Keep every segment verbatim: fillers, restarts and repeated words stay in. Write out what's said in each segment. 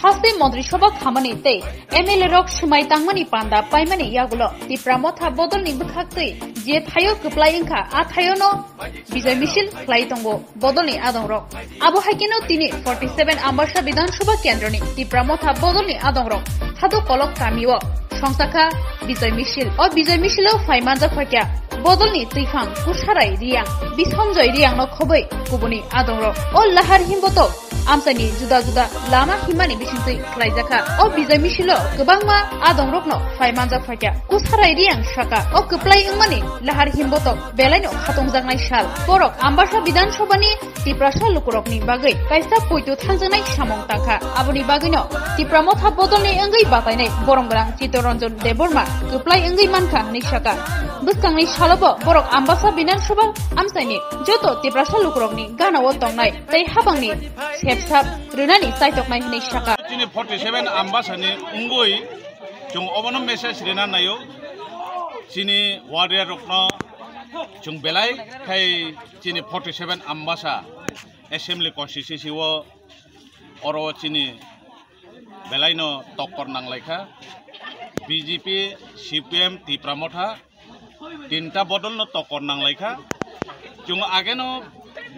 Haste Montri Sabha khamani tei M L A rok swmai tangmani panda paimani yagulo Tipra Motha bodolni bwkhaktwi je thaio kwplai wngkha, a thaiono Bijoy Misil khlai tongo bodolni adongrok. Abo hai kheno tini forty seven Ambasa Bidhan Sabha Kendroni Tipra Motha bodolni adongrok Hadu Kolok kamio songchakha Bijoy Misil. O Bijoy Misilo phai manjak phaikha bodolni twiphang Kusarai Riyang, Bisonjoy Riyangno khobwi kubuni adongrok. O lahar himbotok amchaini juda juda lama himani bisingtwi khlaijakha. O Bijoy Misilo kwbangma adongrokno phai manjak phaikha. Kusarai Riyang saka, o kwplai wngmani lahar himbotok belaino khatungjaknai sal. Borok Ambasa Bidhan Sabhani Tiprasa lukurokni bagwi kaisa poito thaljaknai samung tangkha. Aboni bagwino Tipra Motha bodolni wngwi batainai borom gwnang Chittaranjan Debbarma kwplai wngwi mankha hwnwi saka. Bwskangni salobo borok Ambasa Bidhan Sabha amchaini joto Tiprasa lukurokni ganao tongnai tei habangni sepsap rwnani chaitoknai hwnwi saka. Chini forty seven Ambasani wngwi chwng obono message rwna naio. Chini warrior rokno chwng belai khai chini forty seven Ambasa Assembly Constituency o oro chini belaino tokkor nanglaikha. B J P, C P M, Tipra Motha, tinta bodolno tokkor nanglaikha. Chwng ageno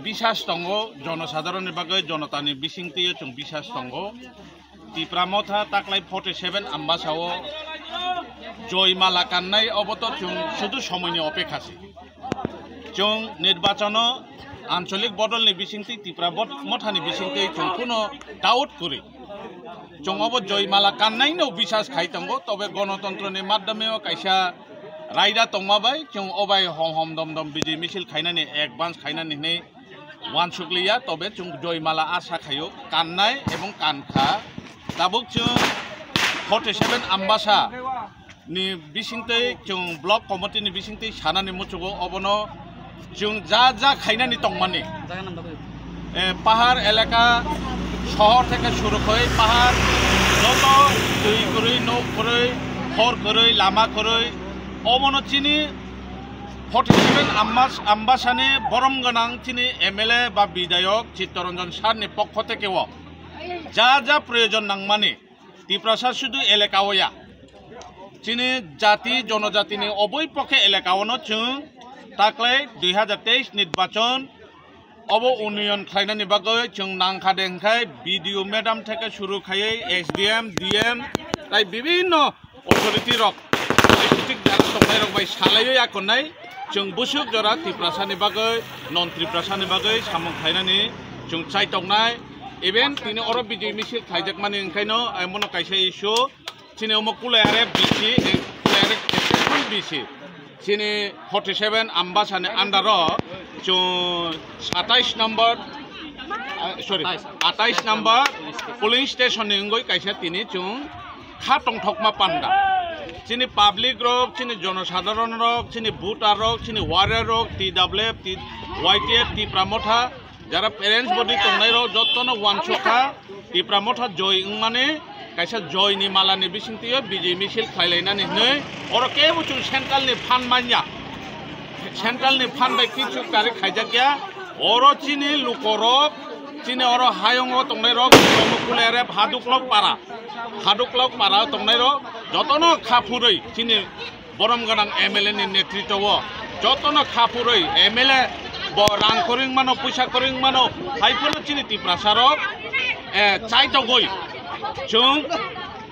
bisas tongo, jonosadharonni bagwi, jonotani bisingtwi chwng bisas tongo. Tipra Motha taklai forty seven Ambasao joymala kannai, obo to chwng sudu somoini opekha se. Chwng nirbachono ancholik bodolni bisingtwi, Tipra bot-, Mothani bisingtwi chwng kuno doubt kwrwi. Chwng obo joymala kannaino bisas khai tongo, tobe gonotontroni madhyameo kaisa raida tongma bai chwng obai hom hom dom dom Bijoy Misil khainani, advance khainani hinwi uansukliya, tobe chwng joymala asa khaio, kannai ebong kankha. Tabuk chwng forty seven Ambasa ni bisingtwi chwng block committee ni bisingtwi sanani muchugo, obono chwng ja ja khainani tongmani. Eh, pahar elaka, sohor theke suru khai pahar, joto twi kwrwi, nok kwrwi, hor kwrwi, lama kwrwi, obono chini forty seven Ambas-, Ambasani borom gwnang chini M L A ba bidayok Chittaranjan sir ni pokho theke o ja ja proyojon nangmani. Tiprasa sudu elaka o ya. Chini jati, jonojatini oboi pokhe elaka ono chwng taklai dui hazar teis nirbachon obo unnoyon khlainani bagwi chwng nangkha de hwnkhe B D O madam theke suru khaiwi S D M, D M tai bibinno authority rok district jara tongnai rok bai salaiwi akonai chwng busuk jora Tiprasani bagwi, non Tiprasani bagwi samung khlainani chwng chai tongnai. Even tini oro Bijoy Misil khlaijakmani wngkhaino, eh, mono kaisa issue. Chini omo Kulai R F B C, eh, Kulai R F B C. Chini forty seven Ambasani under o chwng satais number, ah, sorry, atais number polling station ni wngwi kaisa tini chwng kha tongthokma panda. Chini public rok, chini jonosadharon rok, chini voter rok, chini warrior rok, T W F, T-, Y T F, Tipra Motha, jara parents body tongnai rok jotono uansukha, Tipra Motha joy wngmani kaisa joy ni mala ni bisingtwi o Bijoy Misil khlailainani hinwi oro kebo chwng central ni phan manya, central ni phan bai kichu kari khaijakya, oro chini lukorok, chini oro hayungo tongnai rok, Kulai R F Haduklok para, Haduklok para tongnai rok jotono kha phurwi chini borom gwnang M L A ni netritwo o jotono kha phurwi M L A bo rang kwrwi mano, puisa kwrwi mano, hai phano chini Tiprasa rok, eh, chai togwi chwng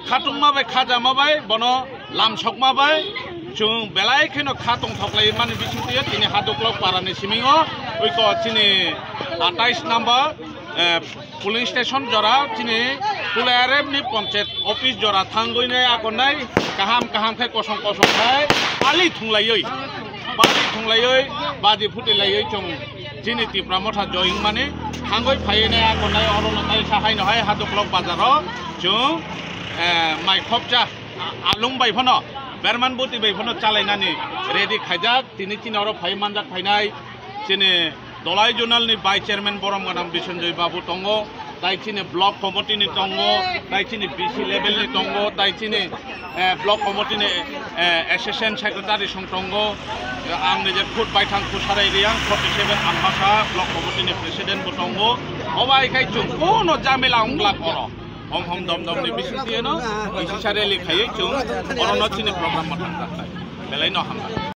khatungma bai, khajama bai, bono lamsokma bai chwng belai kheno kha tongthoklai mani bisingtwi tini Haduklok para ni simingo oiko chini atais number, eh, polling station jora chini Kulai R F ni panchayat office jora thangwi nai akonai kaham kaham khai kosong kosong khai pali thunglaiwi, pali thunglaiwi baji phuti laiwi chwng chini Tipra Motha joy wngmani thangwi phaiwi nai akonai oro no kaisa haino hai Haduklok bazaro chwng, eh, mai khopcha alung bai phano berman buti bai phano chalainani ready khaijak. Tini chini oro phai manjak phainai chini Dolai Zonal ni Vice Chairman borom gwnang Bisonjoy Babu tongo, tai chini Block Committee ni tongo, tai chini B C level ni tongo, tai chini, eh, Block Committee ni, eh, Assistant Secretary song tongo, ang nije khud baithang Kusarai Riyang forty seven Ambasa Block Committee ni President bo tongo. Obai khai chwng kono jamela wnglak oro. Hom hom dom dom ni bising tiyeno, kisa rally khaiwi chwng oro no chini program bo thang thang khai. Belai no hambai.